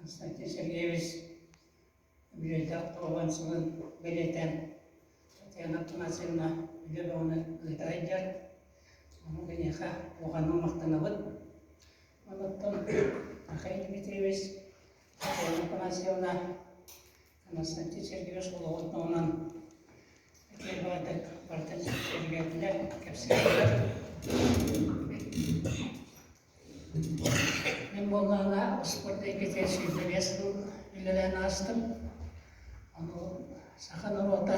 Константин Сергеевич үбүлүөйдээх туһунан сылын бэлиэтээн Татьяна Афанасьевна үлэ бөҕөнү ыыта сылдьар. Ону киниэхэ улаханнык махтанабыт. Онуттан Михаил Дмитриевич, Татьяна Афанасьевна, Константин Сергеевич олоҕун туһунан үчүгэй баҕайытык барытын сэргээтилэр, кэпсээтилэр. Мин буоллаҕына спорт эйгэтигэр 25 сыл үлэлээн аастым. Ону саха норуота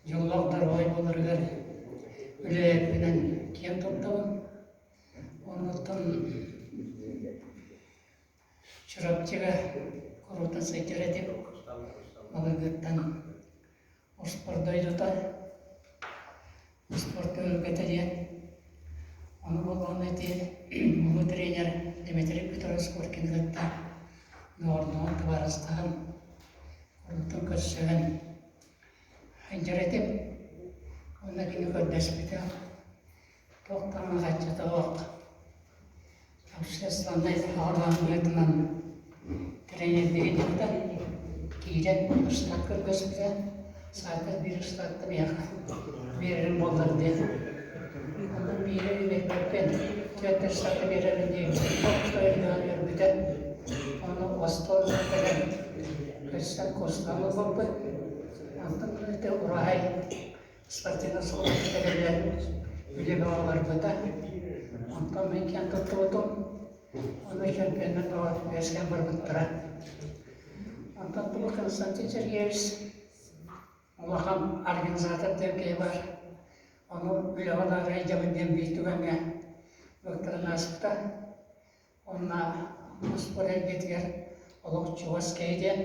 дьоллоох доруобай буоларыгар үлэлээбиппинэн киэн туттабын. Онуттан Чурапчыга куруутун сылдьар этим. Былыргыттан успуорт дойдута, успуорт түһүлгэтэ диэн. Ону буоллаҕына ити улуу тренер Дмитрий Петрович Коркины кытта доҕордоһон, табаарыстаһан, куруутун көрсүһэн сылдьар этим. Уонна кини көрдөспүтэ туох даҕаны хаччыта суох Общественнай аҕалаан быһыытынан тренердиир дьахтар киирэн штат көрдөспүтэ, саатар биир штатта миэхэ биэрэрим буоллар диэн. Онно биири биэрбэппин, түөрт штаты биэрэрим диэбитим өйдөөн үөрбүтэ. Ону остуол кэлэн көрсөн куустаан ылбыппыт. Онтон ити ураһай спортивнай оскуола тэриллэн үлэ бөҕө барбыта. Онтон мин киэн туттубутум. Ону чемпионнар бөҕө үөскээн барбыттара. Онтон бу Константин Сергеевич улахан организатор диэн киһи баар. Ону үлэҕэ наара илдьэбин диэн биир түгэҥҥэ ыктаран ааспыта. Уонна успуорт эйгэтигэр олох чугас киһи диэн,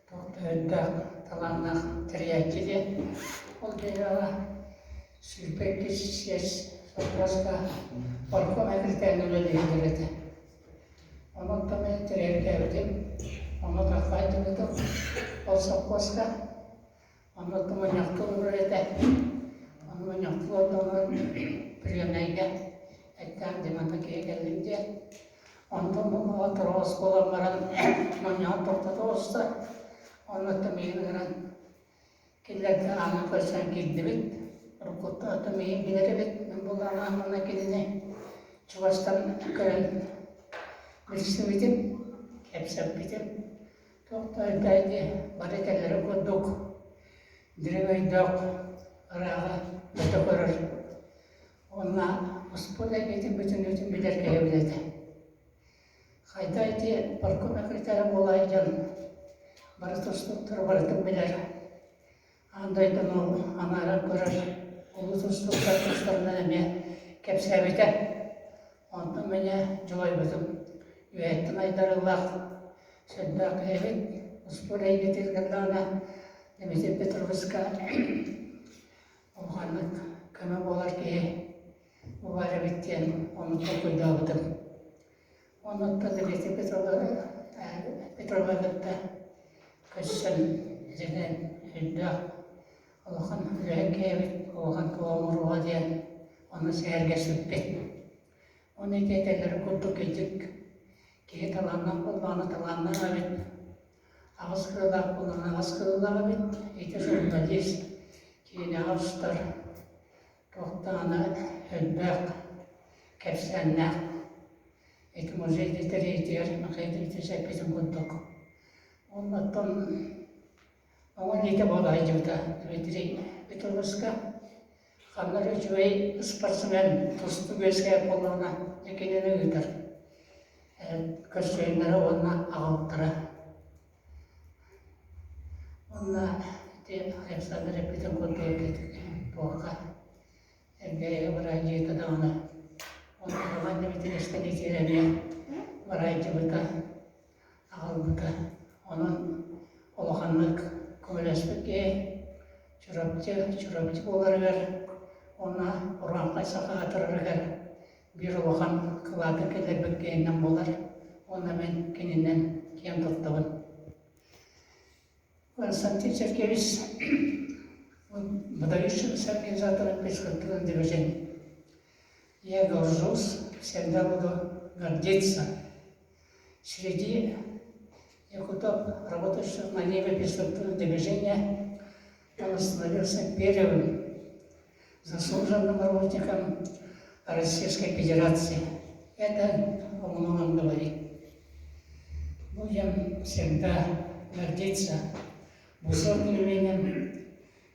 туох да өйдөөх, талааннаах тэрийээччи диэн. Ол дьиэҕэ 22 съезд сопхуоска парком экиртээн үлэлииллэр этэ. Онон мин тэрийэргээбитим, онно тарҕайдыбытым ол сопхуоска. Онно мунньахтыы олорор этэ. Ону мунньахтыы олорон приемнайга эттээх Диманна киһи кэллим диэн. Онтон бу тоҕус буолан баран мунньаҕын тохтото оҕуста. Оннуттан миигин ыҥыран кинилэргэ аана көрсөн киирдибит. Уруккуттан оттон миигин билэр эбит. Мин буоллаҕына манна кинини чугастан көрөн билсибитим, кэпсэппитим. Туох да өйдөөх бары этэллэрин курдук дириҥ өйдөөх ырааҕы өтө көрөр уонна успуорт эйгэтин бүтүннүүтүн билэр киһибит этэ. Хайда ити парком секретара буола сылдьан бары тустууктары барытын билэр, аан дойдуну анааран көрөр улуу тустууктар тустарынан эмиэ кэпсээбитэ. Онтон мин дьулайбытым үөһэттэн айдарыылаах сүрдээх киһибит успуорт эйгэтигэр даҕаны Дмитрий Петровичка улаханнык көмө буолар киһи бу баар эбит диэн ону толкуйдаабытым. Оннуттан Дмитрий Петровы кытта көрсөн итинэн өйдөөх улахан үлэһит киһибит, улахан туох оҥоруоҕа диэн ону сэһэргэспиппит. Ону ити этэллэрин курдук кырдьык киһи талааннаах буоллаҕына талааннаах эбит, аҕыс кырыылаах буоллаҕына аҕыс кырыылаах эбит. Ити журналист киинэҕэ устар туох даҕаны элбэх кэпсээннээх ити музей литэрэтигэр Михаил Дмитриевич эппитин курдук. Оннуттан оҥо илиитэ буола сылдьыбыта Дмитрий Петровичка. Ханна эрэ үчүгэй спортсмен тустуу үөскээбит буоллаҕына, дьэ кинини ыытар. Көрсүһүннэрэ уонна аҕалтара. Уонна ити Александр эппитин курдук туохха Эргээйигэ бараайдьыйта даҕаны уонна Роман Дмитриевич итиэрэ эмиэ бараайдьыбыта, аҕалбыта. Онон улаханнык көмөлөспүт киһи Чурапчы, Чурапчы буоларыгар уонна Урааҥхай саха аатырарыгар биир улахан кылаатын киллэрбит киһинэн буолар уонна мин кининэн киэн туттабын. Константин Сергеевич выдающимся организатором физкультурных движений. Я горжусь, всегда буду гордиться. Среди Якутов, работавший на небе физкультурного движения, он становился первым заслуженным работником Российской Федерации. Это о многом говорит. Будем всегда гордиться высоким именем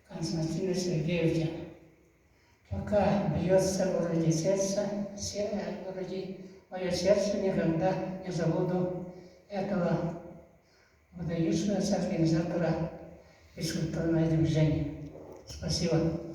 Константина Сергеевича. Пока бьется в груди сердце, в груди, мое сердце никогда не забуду этого выдающегося организатора физкультурного движения. Спасибо.